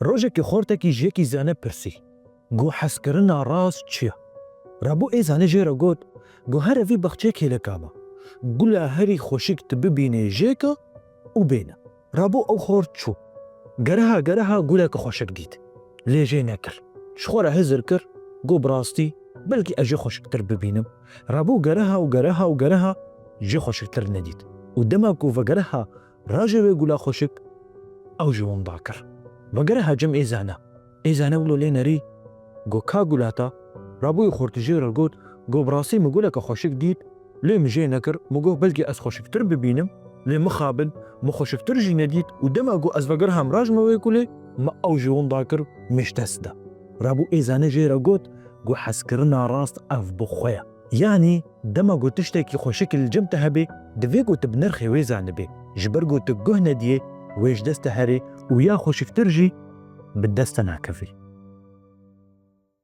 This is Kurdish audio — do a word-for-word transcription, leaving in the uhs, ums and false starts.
Rojekî xortekî ji yekî zane pirsî, got, hezkirina rast çi ye? Rabû ê zane jê re got, got, here vî baxçeyê kêleka me. Gula herî xweşik tu bibînê jê ke û bêne. Rabû ew xort çû. Gereha gereha guleke xweşik dît. Lê jê nekir. Ji xwe re hizir kir, got, bi rastî, belkî ez jê xweşiktir bibînim. Rabû gereha û gereha û gereha jê xweşiktir nedît. Û dema ku vegereha rajê wê gula xweşik, ew jî winda kir. Vegereha cem ê zane. Ê zane wilo lê nerî, got, ka gula te? Rabûyê xortî jê re got, got, bi rastî min guleke xweşik dît, lê min jê nekir, min got, belkî ez xweşiktir bibînim, lê mixabin, min xweşiktir jî nedît û dema ku ez vegeriham rajime wê gulê, min ew jî winda kir, min ji dest da. Rabû ê zane jê re got, got, hezkirina rast ev bi xwe ye. Yanî, dema ku tiştekî xweşik li cem te hebe, divê ku tu bi nirxê wê zanibê. Ji ber ku tu guh nediyê, wê ji dest te herê û ya xweşiktir jî bi dest te nakevê.